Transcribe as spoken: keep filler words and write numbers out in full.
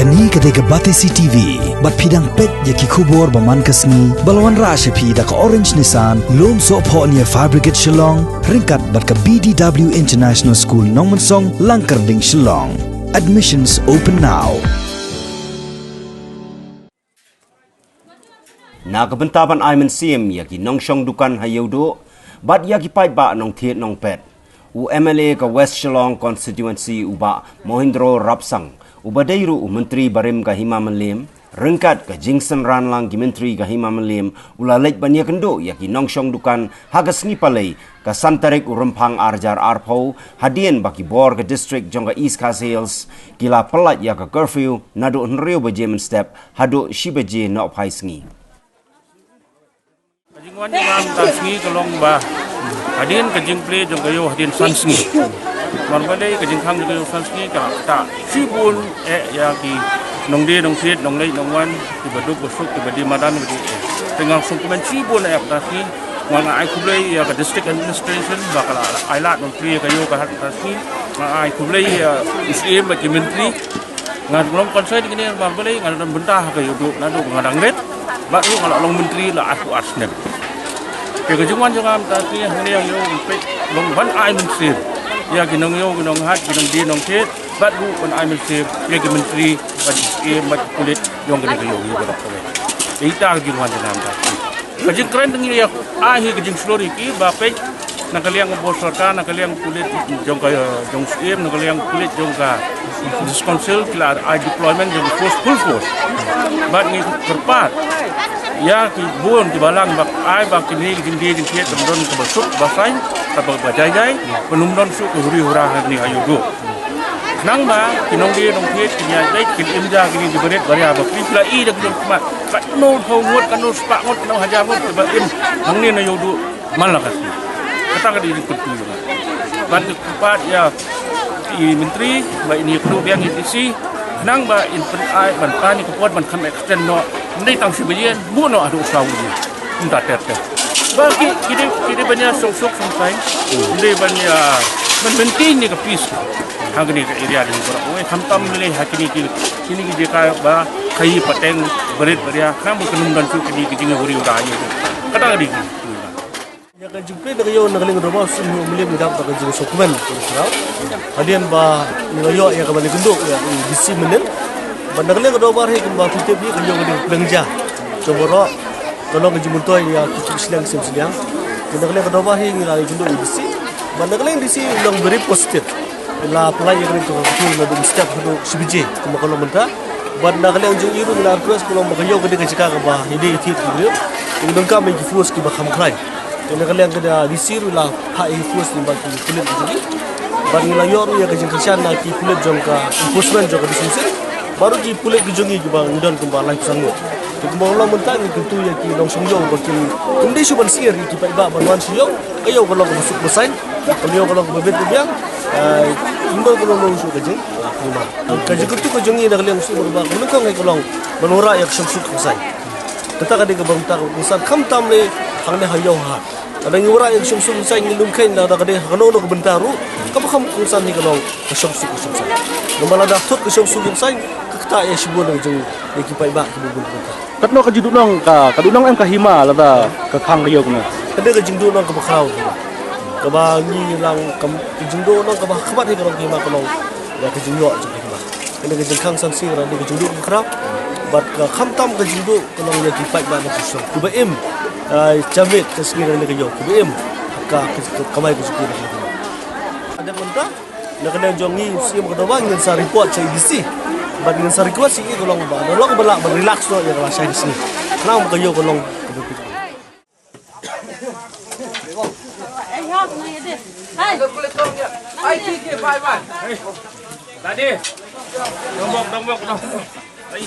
Kane ka dei ka Batesi T V, bad phi dang peit ïa ki khubor ba man ka sngi, ba la wanrah sha phi da ka Orange Nissan, Lumsohphoh near Fire Brigade Shillong, ryngkat bad ka B D W International School Nongmensong, Langkyrding, Shillong. Admissions open now. Na ka bynta ban ai mynsiem ïa ki nongshong dukan ha Ïewduh bad ïa ki paidbah nongthied nongpet, u M L A ka West Shillong Constituency, u Bah Mohindro Rapsang, uba dei ruh u Myntri barim ka Hima Mylliem, ryngkat ka jingsynran lang ki Myntri ka Hima Mylliem, u la leit ban ïakynduh ïa ki nongshong dukan ha ka sngi Palei, ka san tarik u Rymphang ar hajar arphew, hadien ba ki bor ka district jong ka East Khasi Hills ki la pyllait ïa ka curfew naduh hynriew baje mynstep haduh shi baje nohphai sngi. Ka jingwan jingam mynta sngi ka long ba hadien ka jingplie jong ka ïew hadien san sngi. Namar balei ka jingkhang jong ka ïew san sngi ka la ktah shibun eh ïa ki nongdie nongthied, nongleit nongwan, kiba duk ba suk, kiba die madan, kiba die eh. Te nga sngewkmen shibun eh mynta sngi. Nga ai khublei ïa ka District Administration ba ka la ai lad ban plie ïa ka ïew ka ha mynta sngi. Nga ai khublei ïa u Syiem bad ki Myntri. Nga long concern ïa kine namar balei nga don bynta ha ka Ïewduh naduh ba nga dang rit. Bad ruh nga la long Myntri la arphew ar snem. Te ka jingwan jong nga mynta sngi hangne ha ïew, peit, long ban ai mynsiem ïa ki nongïew ki nonghat, ki nongdie nongthied, bad ruh ban ai mynsiem ïa ki Myntri bad ki Syiem bad ki pulit jong kane ka ïew, ïew Baroh kawei. Te ita ka jingwan jong nga mynta sngi. Ka jingkren jong ngi ïa ai hi ka jingshlur ïa ki ba peit, na ka liang ka bor sorkar, na ka liang pulit jong ka, jong Syiem, na ka liang pulit jong ka District Council, ki la ai deployment jong force, full force. Bad ngi kyrpad ïa ki bun ki balang ba ai ba kine ki jingdie jingthied kan don kaba suk ba saiñ, kaba ba jai jai, ban ym don shuh ka huri hura hangne ha Ïewduh. Khnang ba ki nongdie nongthied kin ïaid leit, kin im ja kine ki barit baria ba phi la i da ki jingkhmat. Katno phew ngut, katno spah ngut, katno hajar ngut kiba im hangne na Ïewduh man la ka sngi. Kata ka dei ka jingkyntu jong nga. Bad nga kyrpad ïa i Myntri ba in ïakynduh biang ïa i D C, khnang ba in pynai ban pan ïa ka por ban kham extend noh, ym dei tang shi baje, buh noh haduh saw baje. Kumta ter ter. Ba ki, ki dei, ki dei ban ïa shong suk shong saiñ, ki dei ban ïa ban maintain ïa ka peace ha kane ka area, dei baroh kawei, khamtam lei ha kine ki, kine ki jaka ba khaïi pateng, barit baria, khnang ba kan ym don shuh kine ki jinghuri hura ïa. Kata ka dei ki. Ïa ka jingplie da ka ïew na ka liang ka dorbar, u Syiem Mylliem ngi dap da ka jingsngewkmen ka khraw. Hadien ba ngi la ïoh ïa ka ban ïakynduh ïa i D C mynnin. Bad na ka liang ka dorbar hi kumba phi tip hi, ka ïew ka dei ka pliang ja jong baroh, ka long ka jingmyntoi ïa ki sliang siem sliang. Te na ka liang ka dorbar hi ngi la ïakynduh ïa i D C. Bad na ka liang i D C long very positive. La pynlait ïa kane ka curfew naduh mynstep haduh shi baje kumba ka long mynta. Bad na ka liang jong i ruh ngi la request, ka long ba ka ïew ka dei ka jaka kaba ïadei ïa ki briew. Ngi donkam ïa ki force kiba kham khlaiñ. Te na ka liang ka D C ruh la phah ïa ki force lyngba ki pulit ki jong ngi. Bad ngi la ïoh ruh ïa ka jingkyrshan na ki pulit jong ka enforcement jong ka D C Council. Bad ruh ki pulit ki jong ngi kiba ngi don kumba laiphew san ngut. Te kumba ka long mynta ngi kyntu ïa ki nongshong ïew ba kin ym dei shuh ban sngewsih ïa ki paidbah ban wan sha ïew. Ka ïew ka long kaba suk ba saiñ, ka ïew ka long kaba bit ba biang. Ai, ym don ka long long shuh ka jing, ah, kumba. Ka jingkyntu ka jong ngi na ka liang u Syiem Baroh ba, ka long ka long ban wanrah ïa ka shong suk shong saiñ. Kata ka dei ka bynta kaba kongsan khamtam lei hangne ha ïew ha. Lada ngi wanrah ïa ka shong suk shong saiñ ngi lum kheiñ, lada ka dei ha kano kano ka bynta ruh, kaba kham kongsan hi ka long ka shong suk shong saiñ. Namar lada thut ka shong suk shong saiñ, ka ktah ïa shibun ka jong ïa ki paidbah kiba bun bun ka. Katno ka jingduhnong ka, ka duhnong em ka hima lada ka khang ka ïew kumne? Ka dei ka jingduhnong kaba khraw hi. Kaba ngi lang kam, ka jingduhnong kaba khmat hi ka long ka hima ka long ïa ka jingïoh jong ka hima. Ka dei ka jingkhang san sngi ka dei ka jingduh kaba khraw. Bad ka khamtam ka jingduh ka long ïa ki paidbah na ki shnong kiba im, ah, jamit ka sngi ka dei ka ïew kiba im ka, ka, ka kamai ka jingim. Hadien mynta na ka liang jong ngi u Syiem ka dorbar ngin sa report sha i D C. Bad ngin sa request ïa i ka long ba, ka long ba lah ban relax noh ïa ka lashai ka sngi. Khnang ba ka ïew ka long kaba bit. Hai. Dadi. Dongbok, dongbok, dongbok. Hai.